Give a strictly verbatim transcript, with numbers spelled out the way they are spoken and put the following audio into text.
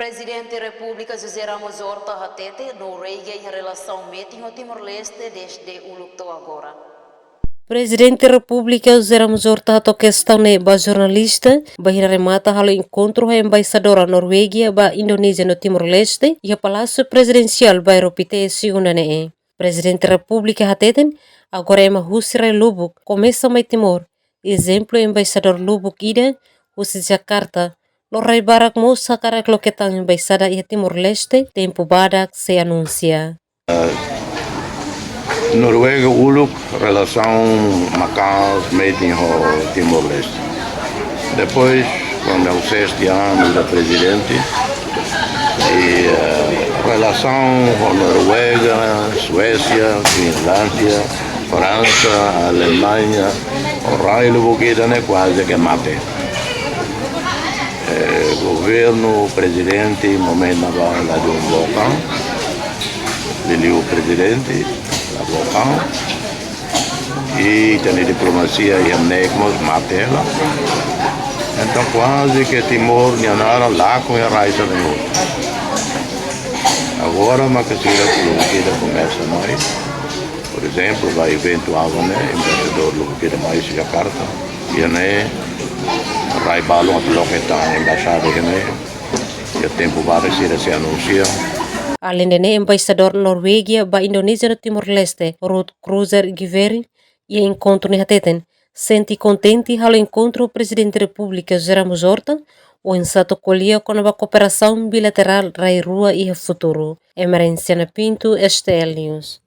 Prezidente Repúblika José Ramos Horta hatete, Noruega iha relasaun metin ho Timor-Leste dezde uluk to'o agora. Prezidente Repúblika José Ramos Horta hato'o kestaun ne'e ba jornalista, bainhira remata halo enkontru ho embaixadora Noruega ba Indonézia no Timor-Leste, iha Palásiu Prezidensiál Bairru Pité, segunda ne'e. Prezidente Repúblika hateten, agora ema husi rai lubuk komesa mai Timor. Ezemplu, embaixadór lubuk ida husi Jakarta, no rai barak mós hakarak loke tan embaixada iha Timor-Leste, tempu badak sei anunsia. Noruega uluk relasaun maka'as metin ho Timor-Leste. Depois, kuandu Alceste An vira prezidente, i, eh, relasaun ho Noruega, Suésia, Finlándia, Fransa, Alemaña, ho rai lubuk ida ne'e kuaze ke mate. Eh, governu, prezidente, momentu ne'ebá la dún bokan, liuliu prezidente, la bokan, i ita-nia diplomasia iha ne'e mós mate hela. Entaun, kuaze ke Timor nia naran lakon iha rai sira-ne'e hotu. Agora, mak sira lubuk ida komesa mai. Por ezemplu, ba eventu agora ne'e, embaixadór lubuk ida mai husi Jakarta. Iha ne'e, rai balu atu loke tan embaixada iha ne'e. Iha tempu badak sira sei anunsia. Aleinde ne'e, embaixadór Noruega ba Indonézia no Timor-Leste, Ruud Croeser Giveri, iha enkontru ne'e hateten, sente kontente halo enkontru Prezidente Repúblika José Ramos Horta, oinsá atu ko'alia kona-ba kooperasaun bilaterál rai rua iha futuru. Emerenciana Pinto, S T L News.